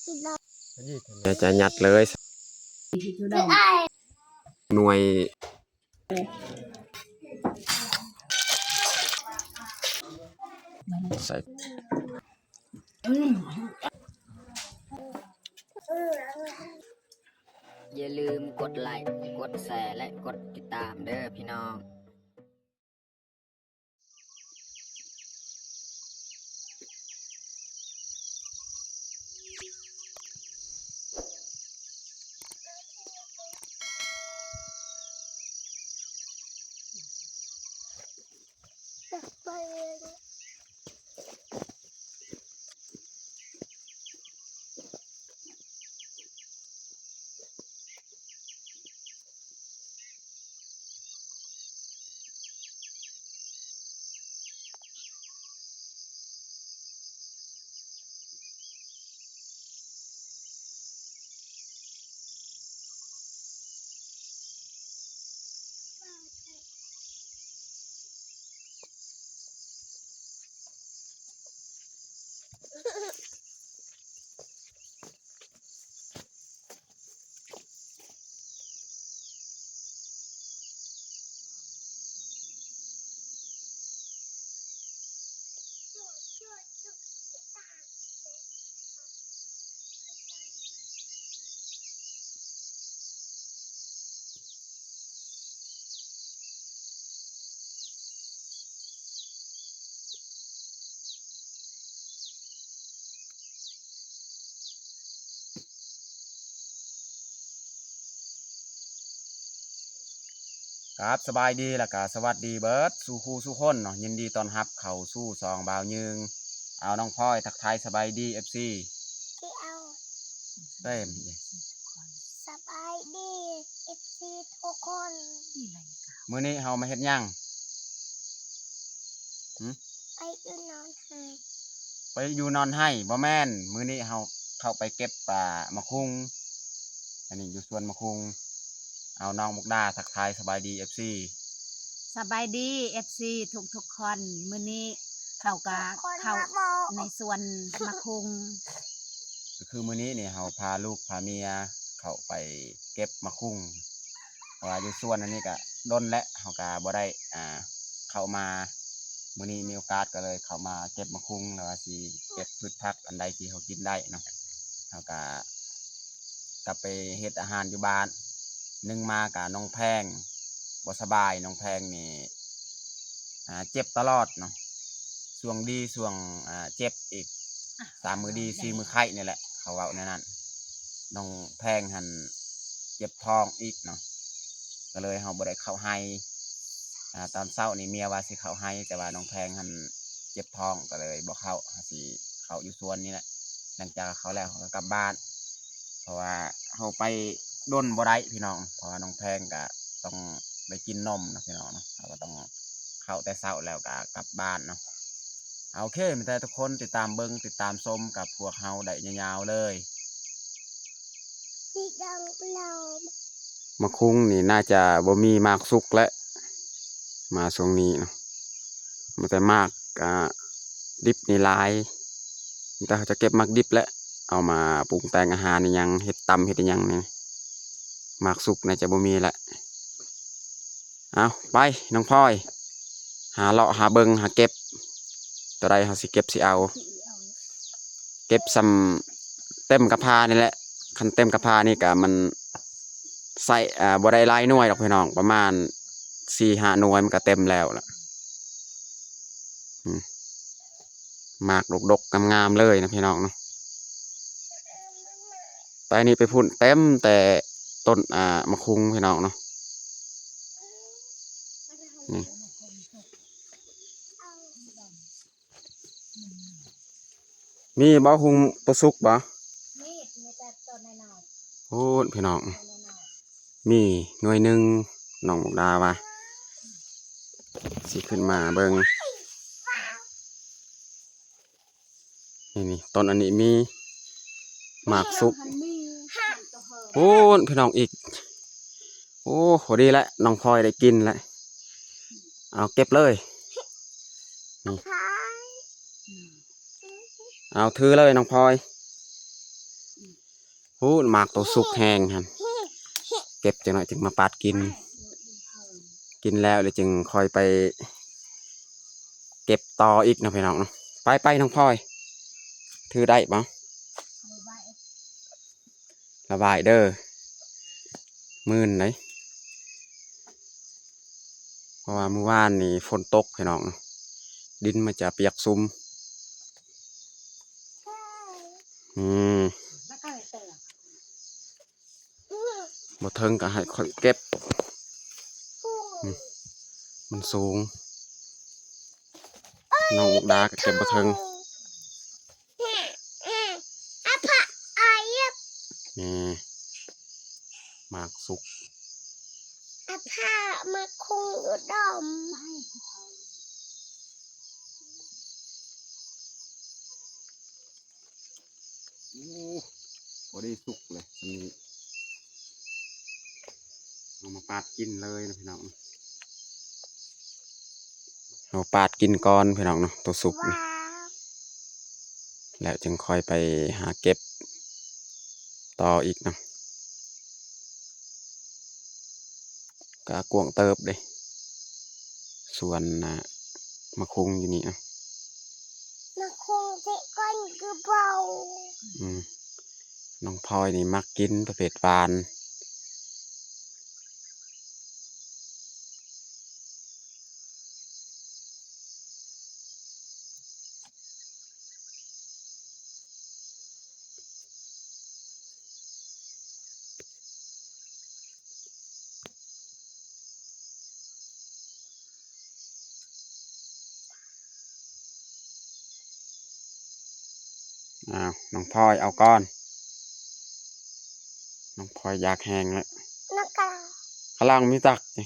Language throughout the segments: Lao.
ຈະຍັດເລີຍ ໜ່ວຍ ໃສ່ ຢ່າລືມກົດໄລ ກົດແຊ ແລະ ກົດຕິດຕາມເດີພີ່ນ້ອງ. ครับ สบายดี แล้วก็สวัสดีเบิดสู่คู่สู่คนเนาะ ยินดีต้อนรับเข้าสู่ช่องบ่าวยืง เอาน้องพลอยทักทายสบายดี เอฟซี ที่เอา เอ้ย สบายดี เอฟซี ทุกคน มื้อนี้เฮามาเฮ็ดหยัง หึ ไปอยู่นอนไห้ ไปอยู่นอนไห้ บ่แม่น มื้อนี้เฮาเข้าไปเก็บ อ่า หมากคุง อันนี้อยู่สวนหมากคุง เอาน้องมุกดาทักทายสบายดี เอฟซี สบายดี เอฟซี ทุกๆ คน มื้อนี้เฮาก็เข้าในสวนหมากคุง ก็คือมื้อนี้นี่เฮาพาลูกพาเมียเข้าไปเก็บหมากคุง เพราะว่าอยู่สวนอันนี้ก็ดนแล้ว เฮาก็บ่ได้ อ่า เข้ามา มื้อนี้มีโอกาสก็เลยเข้ามาเก็บหมากคุง หรือว่าสิเก็บพืชผักอันใดที่เฮากินได้เนาะ เฮาก็กลับไปเฮ็ดอาหารอยู่บ้าน นึ่งมาก็น้องแพงบ่สบาย น้องแพงนี่ อ่า เจ็บตลอดเนาะ ช่วงดีช่วง อ่า เจ็บอีก สามมื้อดีสี่มื้อไข้นี่แหละ เขาเว้าแนวนั้น น้องแพงหั่นเจ็บท้องอีกเนาะ ก็เลยเฮาบ่ได้เข้าไฮ่ อ่า ตอนเช้านี่เมียว่าสิเข้าไฮ่ แต่ว่าน้องแพงหั่นเจ็บท้อง ก็เลยบ่เข้า เฮาสิเข้าอยู่สวนนี่แหละ หลังจากเข้าแล้วเฮาก็กลับบ้าน เพราะว่าเฮาไปดนบ่ได้พี่น้อง เพราะว่าน้องแพงก็ต้องไปกินนมเนาะพี่น้องเนาะ เฮาก็ต้องเข้าแต่เช้าแล้วก็กลับบ้านเนาะ โอเค มีแต่ทุกคนติดตามเบิ่งติดตามชมกับพวกเฮาได้ยาวๆ เลย หมากคุงนี่น่าจะบ่มีหมากสุกแล้ว มาช่วงนี้เนาะ มีแต่หมาก อ่า ดิบนี่หลาย มีแต่เขาจะเก็บหมากดิบแหละ เอามาปรุงแต่งอาหารอิหยัง เฮ็ดตำเฮ็ดอิหยังนี่ หมากสุกน่าจะบ่มีแล้ว เอาไป น้องพลอย หาเลาะหาเบิ่งหาเก็บ ตัวใดเฮาสิเก็บสิเอา เก็บส่ำเต็มกะพร้านี่แหละ คันเต็มกะพร้านี่ก็มันใส่ อ่า บ่ได้หลายหน่วยดอกพี่น้อง ประมาณสี่ห้าหน่วยมันก็เต็มแล้วล่ะ อืม หมากดกๆ งามๆ เลยนะพี่น้องเนาะ ไปนี่ไปพุ้นเต็มแต่ต้น อ่า หมากคุงพี่น้องเนาะ นี่ มีบ่ หุงบ่สุกบ่ มี มีแต่ต้นน้อยๆ โอ้ พี่น้อง ต้นน้อยๆ มีหน่วยหนึ่ง น้องมุกดาว่า สิขึ้นมาเบิ่ง นี่ๆ ต้นอันนี้มีหมากสุก โอ้ พี่น้องอีก โอ้ พอดีแล้ว น้องพลอยได้กินแล้ว เอาเก็บเลย นี่ เอาถือเลยน้องพลอย ພຸ້ນ ໝາກໂຕສຸກແຮງຫັ້ນ ເກັບຈັກໜ້ອຍຈຶ່ງມາປາດກິນ ກິນແລ້ວ ແລ້ວຈຶ່ງຄ່ອຍໄປເກັບຕໍ່ອີກເນາະພີ່ນ້ອງເນາະ. ໄປໆ ນ້ອງພອຍ ຖືໄດ້ບໍ່? ລະບາຍເດີ ມື່ນເດ້ ເພາະວ່າມື້ວານນີ້ຝົນຕົກພີ່ນ້ອງ ດິນມັນຈະປຽກຊຸ່ມ. ອືມ ບໍ່ເຖິງກໍໃຫ້ຂ້ອຍເກັບ ອືມ ມັນສູງ ນ້ອງອຸກດາກໍເກັບບໍ່ເຖິງ. ນີ້ ໝາກສຸກ ມາຄຸງຢູ່ດົມ. ໂອ້ ພໍດີສຸກເລີຍ ອັນນີ້ ເອົາມາປາດກິນເລີຍນະພີ່ນ້ອງ. ເຮົາປາດກິນກ່ອນພີ່ນ້ອງເນາະ ໂຕສຸກນີ້ ແລ້ວຈຶ່ງຄ່ອຍໄປຫາເກັບຕໍ່ອີກເນາະ. ກະກວ້າງເຕີບເດ້ ສວນ ອ່າ ໝາກຄຸງຢູ່ນີ້ ອ່ະ ໝາກຄຸງເສະກ່ອນຄືເບົາ. ອືມ ນ້ອງພອຍນີ້ມັກກິນປະເພດຫວານ. ອ້າວ ນ້ອງພອຍເອົາກ່ອນ ນ້ອງພອຍຢາກແຮງແລ້ວ ນ້ອງກະລາ ກະລັງມີຕັກຕິ.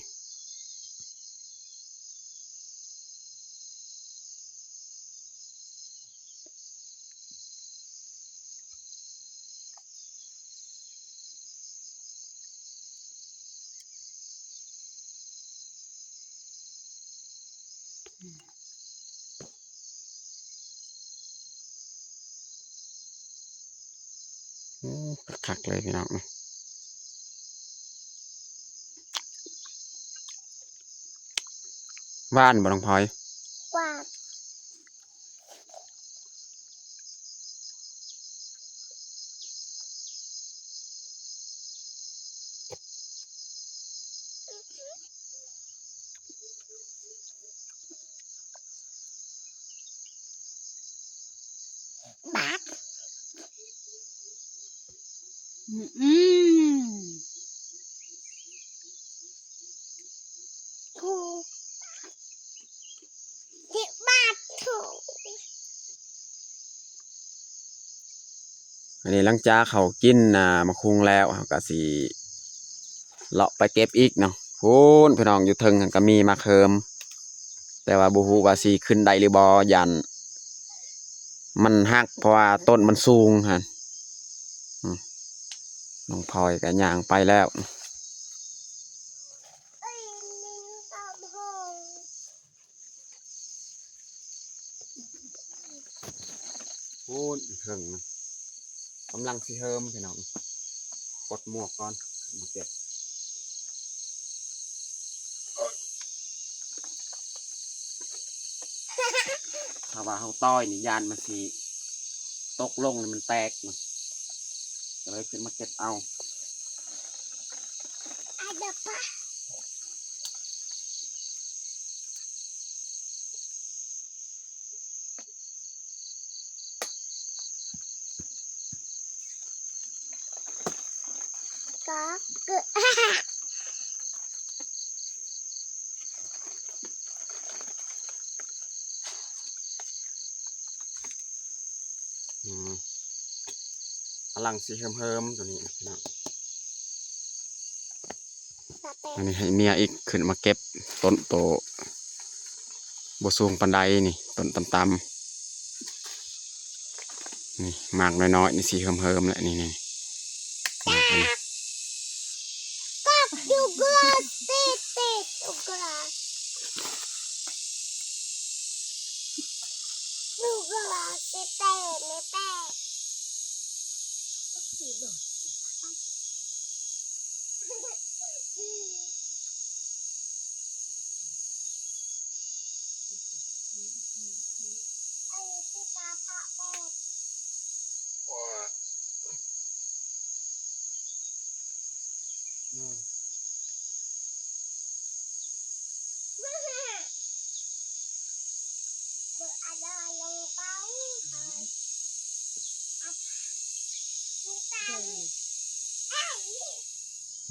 ໂອ້ ຄັກໆ ເລີຍພີ່ນ້ອງ ຫວານບໍ່ນ້ອງພອຍ? ຫວານ. ອືມ ອືມ ອັນນີ້ຫຼັງຈາກເຮົາກິນ ອ່າ ໝາກຮຸ່ງແລ້ວ ເຮົາກະຊິເລາະໄປເກັບອີກເນາະ. ພຸ້ນ ພີ່ນ້ອງ ຢູ່ເທິງຫັ້ນກະມີໝາກເຫີມ ແຕ່ວ່າບໍ່ຮູ້ວ່າຊິຂຶ້ນໄດ້ຫຼືບໍ່ ຢ້ານມັນຫັກ ເພາະວ່າຕົ້ນມັນສູງຫັ້ນ. ອືມ ນ້ອງພອຍກະຍ່າງໄປແລ້ວ. ພຸ້ນ ເທິງນະ ກຳລັງຊິເຫີມພີ່ນ້ອງ ປົດໝວກກ່ອນ ມາເກັບ. ຖ້າວ່າເຮົາຕ່ອຍນີ້ຢ້ານມັນຊິຕົກລົງ ມັນແຕກນະ ກະເລີຍຂຶ້ນມາເກັບເອົາ. ກະ ອືມ ກຳລັງຊິເຫີມໆ ໂຕນີ້ນະພີ່ນ້ອງ. ອັນນີ້ໃຫ້ເມຍອີກຂຶ້ນມາເກັບຕົ້ນໂຕບໍ່ສູງປານໃດນີ້ ຕົ້ນຕ່ຳໆ ນີ້ ໝາກນ້ອຍໆ ນີ້ຊິເຫີມໆ ແຫຼະ ນີ້ ນີ້ ໝາກອັນນີ້.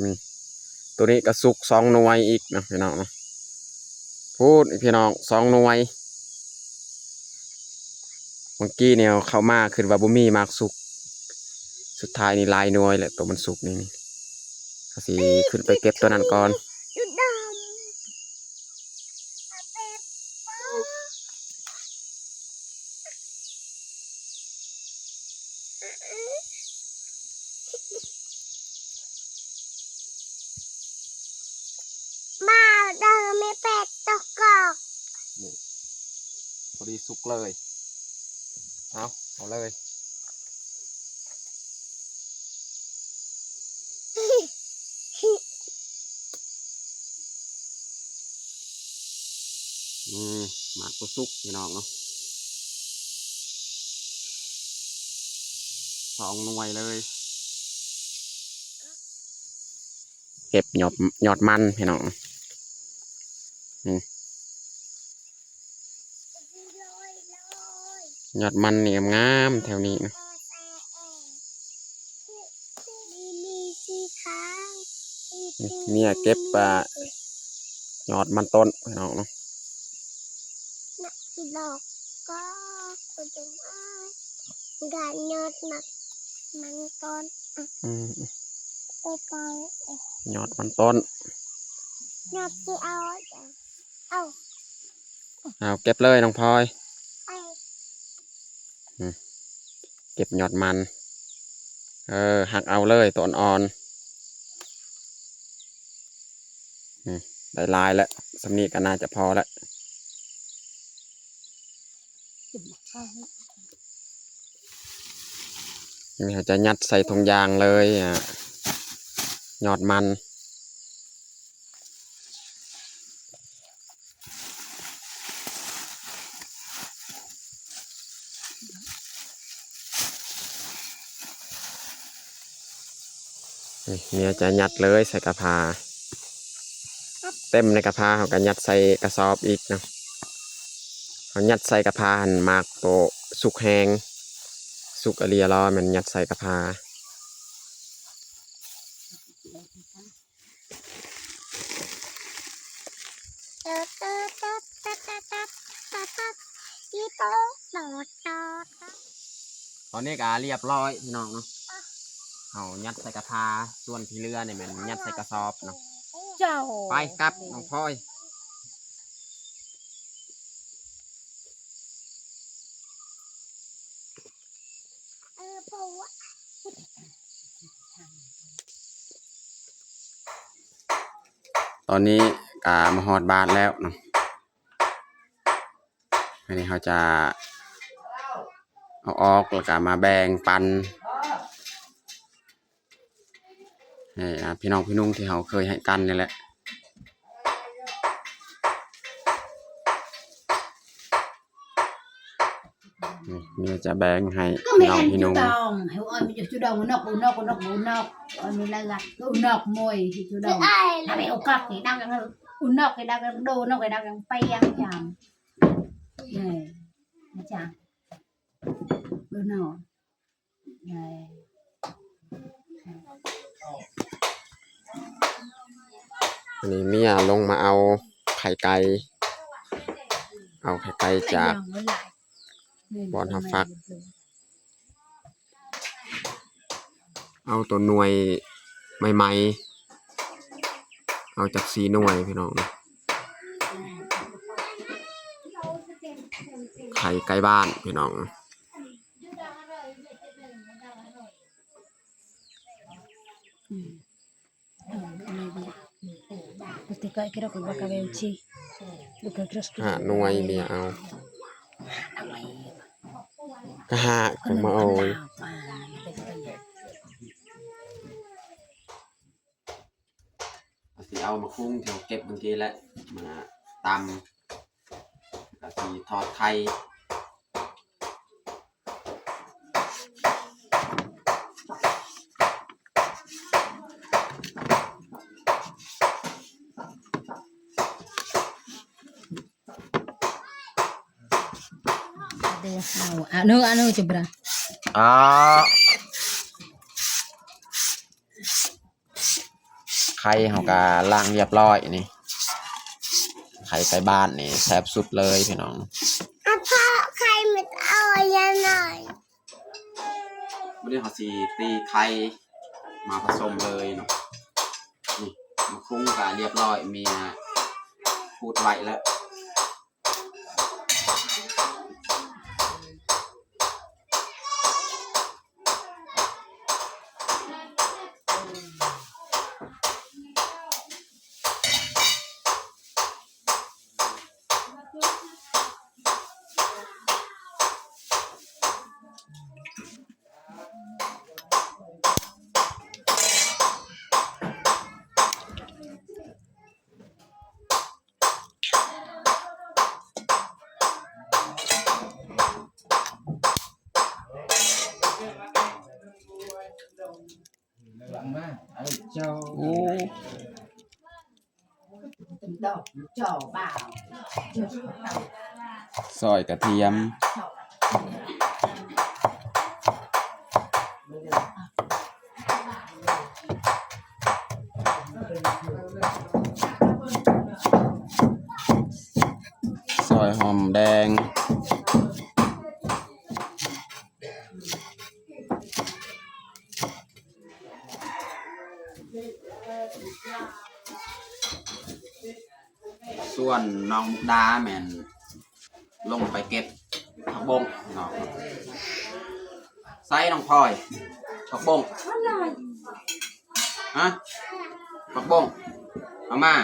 ນີ້ ໂຕນີ້ກໍສຸກສອງໜ່ວຍອີກເນາະ ພີ່ນ້ອງເນາະ. ພຸ້ນ ພີ່ນ້ອງ ສອງໜ່ວຍ. ເມື່ອກີ້ນີ້ເຂົ້າມາ ຄິດວ່າບໍ່ມີໝາກສຸກ ສຸດທ້າຍນີ້ຫຼາຍໜ່ວຍແຫຼະ ໂຕມັນສຸກນີ້. ເຮົາຊິຂຶ້ນໄປເກັບໂຕນັ້ນກ່ອນ. ມາເດີແມ່ແປດຕະກອກ ນີ້ ພໍດີສຸກເລີຍ. ເອົາ ເອົາເລີຍ. ອືມ ໝາກບໍ່ສຸກ ພີ່ນ້ອງເນາະ ສອງໜ່ວຍເລີຍ. ເກັບຍອດ ຍອດມັນ ພີ່ນ້ອງ. ອືມ ຍອດມັນນີ້ງາມໆ ແຖວນີ້ນະ. ເມຍເກັບ ອ່າ ຍອດມັນຕົ້ນ ພີ່ນ້ອງເນາະ. ດອກກໍ ກໍຈະ ການຍອດມັນ ມັນຕົ້ນ ອືມ ຍອດມັນຕົ້ນ ຍອດທີ່ເອົາ ເອົາ ເອົາເກັບເລີຍນ້ອງພອຍ. ອືມ ເກັບຍອດມັນ ເອີ ຫັກເອົາເລີຍໂຕອ່ອນໆ. ອືມ ໄດ້ຫຼາຍແລ້ວ ສ່ຳນີ້ກໍໜ້າຈະພໍແລ້ວ. ນີ້ເຮົາຈະຍັດໃສ່ຖົງຢາງເລີຍ ອາ ຍອດມັນ. ນີ້ ເມຍຈະຍັດເລີຍໃສ່ກະພາ ເຕັມໃນກະພາ ເຮົາກໍຍັດໃສ່ກະສອບອີກເນາະ. ເຮົາຍັດໃສ່ກະພາຫັ້ນ ໝາກໂຕສຸກແຮງ ສຸກອີ່ຫຼີລະ ແມ່ນຍັດໃສ່ກະພາ. ຕອນນີ້ກໍລຽບຮ້ອຍພີ່ນ້ອງເນາະ ເຮົາຍັດໃສ່ກະພາ ສ່ວນທີ່ເຫຼືອນີ້ແມ່ນຍັດໃສ່ກະສອບເນາະ. ເຈົ້າ ໄປກັບນ້ອງພອຍ. ຕອນນີ້ກະມາຮອດບ້ານແລ້ວເນາະ ອັນນີ້ເຮົາຈະເອົາອອກ ແລ້ວກະມາແບ່ງປັນ ໃຫ້ ອ່າ ພີ່ນ້ອງພີ່ນຸ່ງທີ່ເຮົາເຄີຍໃຫ້ກັນນີ້ແຫຼະ. ນີ້ ເມຍຈະແບ່ງໃຫ້ພີ່ນ້ອງພີ່ນຸ່ງ. ອັນນີ້ເມຍລົງມາເອົາໄຂ່ໄກ່ ເອົາໄຂ່ໄກ່ຈາກບ່ອນເຮົາຟັກ ເອົາໂຕໜ່ວຍໃໝ່ໆ ເອົາຈັກສີ່ໜ່ວຍພີ່ນ້ອງ. ໄຂ່ໄກ່ບ້ານພີ່ນ້ອງ. ຫ້າໜ່ວຍເມຍເອົາ ກະຫ້າ ມາເອົາ. ເອີ ເອີ ເອີ. ຊິເອົາໝາກຫຸ່ງທີ່ເຮົາເກັບເມື່ອກີ້ແຫຼະ ມາຕຳ ແລ້ວກໍຊິທອດໄຂ່. ອາ ໄຂ່ເຮົາກໍລ້າງຮຽບຮ້ອຍນີ້ ໄຂ່ໄກ່ບ້ານນີ້ແຊບສຸດເລີຍພີ່ນ້ອງ. ອາ ພໍ່ ໄຂ່ມັນເອົາອັນນັ້ນ. ບາດນີ້ເຮົາຊິຕີໄຂ່ມາປະສົມເລີຍເນາະ. ນີ້ ໝາກຫຸ່ງກະຮຽບຮ້ອຍ ເມຍຂູດໄວ້ແລ້ວ. ໂອ້ ຊອຍກະທຽມ ຊອຍຫອມແດງ. ສ່ວນນ້ອງມຸກດາແມ່ນລົງໄປເກັບຜັກບົ້ງເນາະ. ໃສນ້ອງພອຍ ຜັກບົ້ງ? ຮະ? ຜັກບົ້ງ ເອົາມາ.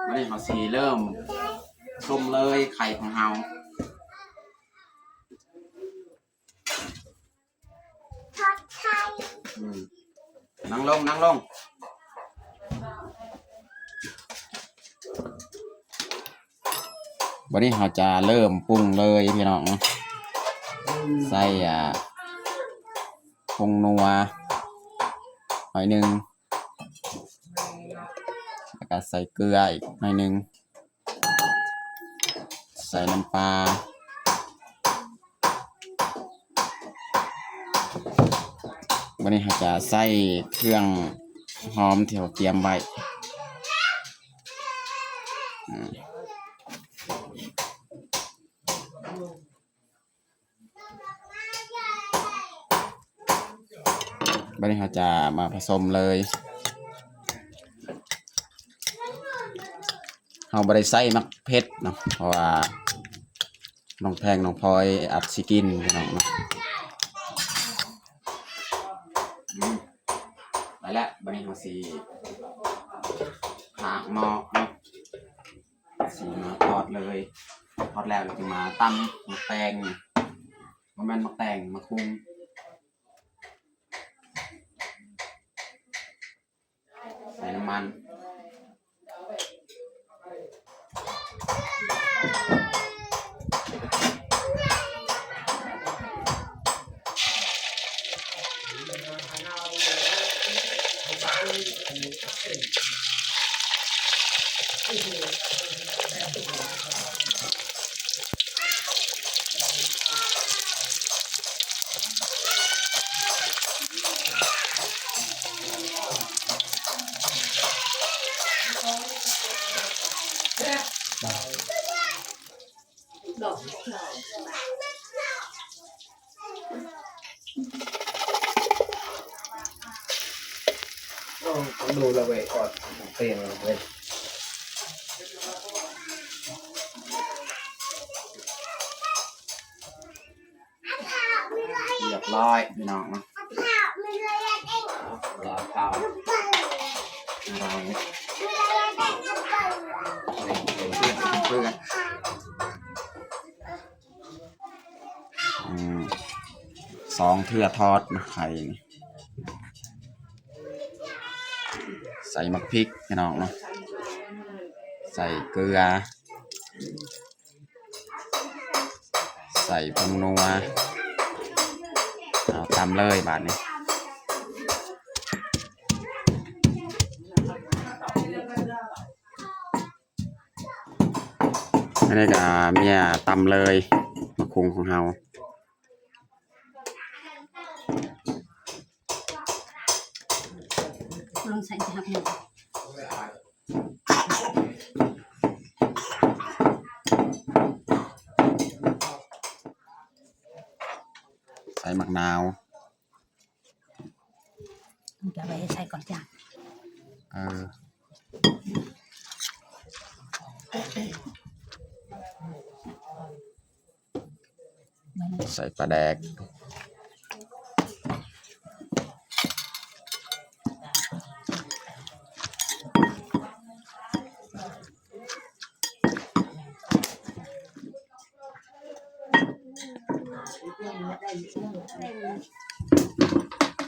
ບາດນີ້ເຮົາຊິເລີ່ມຕົ້ມເລີຍໄຂ່ຂອງເຮົາ. ອືມ ນັ່ງລົງ ນັ່ງລົງ. ບາດນີ້ເຮົາຈະເລີ່ມປຸງເລີຍພີ່ນ້ອງ ໃສ່ ອ່າ ຜົງນົວໜ້ອຍໜຶ່ງ ແລ້ວກະໃສ່ເກືອອີກໜ້ອຍໜຶ່ງ ໃສ່ນ້ຳປາ. ບາດນີ້ເຮົາຈະໃສ່ເຄື່ອງຫອມທີ່ເຮົາຕຽມໄວ້. ອືມ ບາດນີ້ເຮົາຈະມາປະສົມເລີຍ. ເຮົາບໍ່ໄດ້ໃສ່ໝາກເຜັດເນາະ ເພາະວ່ານ້ອງແພງນ້ອງພອຍອາດຊິກິນພີ່ນ້ອງເນາະ. ອືມ ໄດ້ແລ້ວ ບາດນີ້ເຮົາຊິຂ້າງໝໍ້ເນາະ. ຊິມາທອດເລີຍ ທອດແລ້ວເຮົາຈະມາຕຳໝາກແຕງ ບໍ່ແມ່ນໝາກແຕງ ໝາກຫຸ່ງ ໃສ່ນ້ຳມັນ. ໂອ້ ຕ້ອງດູລະເວີຍ ກອດເຕີງເລີຍ. ຮຽບຮ້ອຍພີ່ນ້ອງເນາະ ລາວເຂົ້າ ອືມ ສອງເທື່ອທອດນະໄຂ່ນີ້. ໃສ່ໝາກພິກພີ່ນ້ອງເນາະ ໃສ່ເກືອ ໃສ່ຜົງນົວ ເອົາຕຳເລີຍບາດນີ້. ອັນນີ້ກໍເມຍຕຳເລີຍ ໝາກຫຸ່ງຂອງເຮົາ. ລອງໃສ່ຈັກໜ້ອຍ ໃສ່ໝາກນາວ ມັນຈະໄວ້ໃສ່ກ່ອນຈ້າ ເອີ ໃສ່ປາແດກ.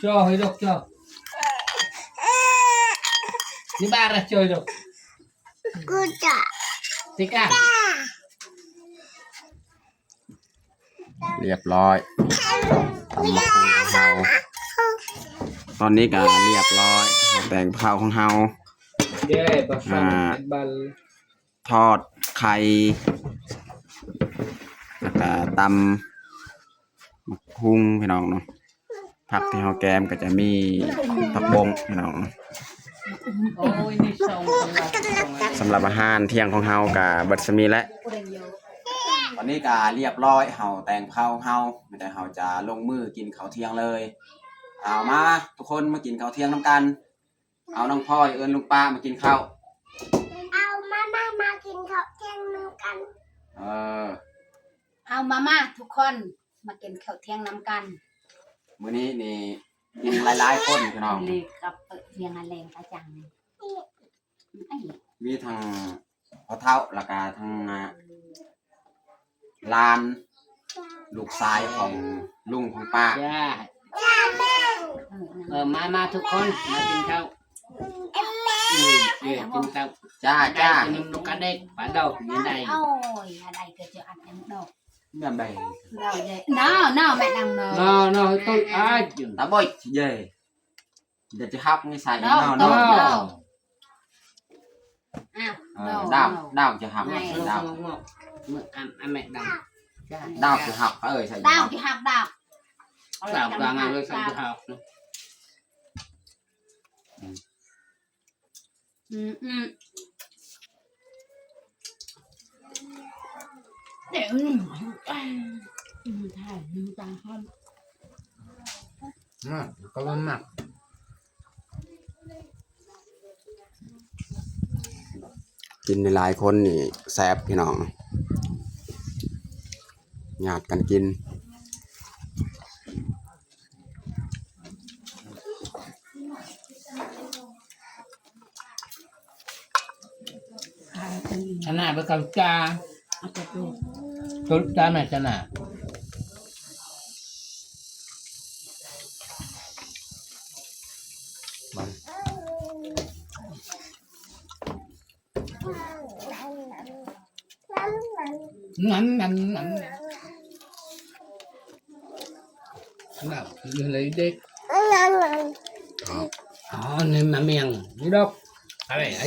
ຈອ ເຮີຍ ຈອ ນີ້ບາດ ຈອຍ ຈອ ລຽບຮ້ອຍ ຕຳບັກຫຸ່ງຂອງເຮົາ ຕອນນີ້ກໍລຽບຮ້ອຍ ແຕງເຜົາຂອງເຮົາ ເຢ້ ປາສາດ ອ່າ ເປັນບັນ ທອດໄຂ່ ແລ້ວກໍຕຳບັກຫຸ່ງພີ່ນ້ອງເນາະ. ຜັກທີ່ເຮົາແກມກໍຈະມີຜັກບົ້ງພີ່ນ້ອງ. ໂອ້ຍ ນີ້ສອງ ສຳລັບອາຫານທ່ຽງຂອງເຮົາກໍເບິດສ່ຳນີ້ແຫຼະ. ຕອນນີ້ກໍລຽບຮ້ອຍ ເຮົາແຕ່ງເຜົາເຮົາ ມີແຕ່ເຮົາຈະລົງມືກິນເຂົ້າທ່ຽງເລີຍ. ເອົາ ມາ ມາ ທຸກຄົນມາກິນເຂົ້າທ່ຽງນຳກັນ. ເອົາ ນ້ອງພອຍ ເອີ້ນລຸງປ້າມາກິນເຂົ້າ. ເອົາ ມາ ມາ ມາກິນເຂົ້າທ່ຽງນຳກັນ. ເອີ ເອົາ ມາ ມາ ທຸກຄົນ ມາກິນເຂົ້າທ່ຽງນຳກັນ. ມື້ນີ້ນີ້ກິນຫຼາຍໆຄົນພີ່ນ້ອງ ນີ້ກັບເພິ່ນທ່ຽງອັນແລງປະຈັງ ມີທັງພໍ່ເຖົ້າ ແລ້ວກະທັງ ອ່າ ຫຼານ ລູກຊາຍຂອງລຸງຂອງປ້າ. ຈ້າ ເອີ ມາ ມາ ທຸກຄົນ ມາກິນເຂົ້າ. ເອີ ກິນເຂົ້າ. ຈ້າ ຈ້າ ກິນນຳກັນເດ້ ປາດອກ ກິນໄດ້. ໂອ້ຍ ອາໄດກໍຈະອັນນັ້ນດອກ. ນຳໄດ້. ນາວ ນາວ ແມ່ນາງນາວ. ນາວ ນາວ ຕຸ້ຍ ອ້າຍ ຕາບົຍ ເຢ້. ດຽວຈະຫັກນິໄສ ເນາະ ເນາະ ເນາະ ເນາະ. ອ່ະ ເອີ ດາວ ດາວຈະຫັກ ດາວ ດາວ ອັນ ອັນແມ່ນດາວ ດາວຈະຫັກ ເອີ ໃສ່ ດາວຈະຫັກ ດາວ ດາວກາງເລີຍ ໃສ່ຈະຫັກ. ອືມ ອືມ ອືມ ອືມ ຖ່າຍ ອືມ ຕາຮອດ. ມາ ກໍລອງໝັກ ກິນຫຼາຍໆຄົນນີ້ແຊບພີ່ນ້ອງ ຍາດກັນກິນ. ຊະນະເບິດເຂົ້າຈ້າ ເອົາແຕ່ໂຕ ໂຕຈ້າແມ່ຊະນະ. ນັ້ນ ນັ້ນ ນັ້ນ ນັ້ນ ນັ້ນ ຢູ່ໃນເດັກ ອໍ ນີ້ມາມຽງ ນີ້ດອກ ອະໄລ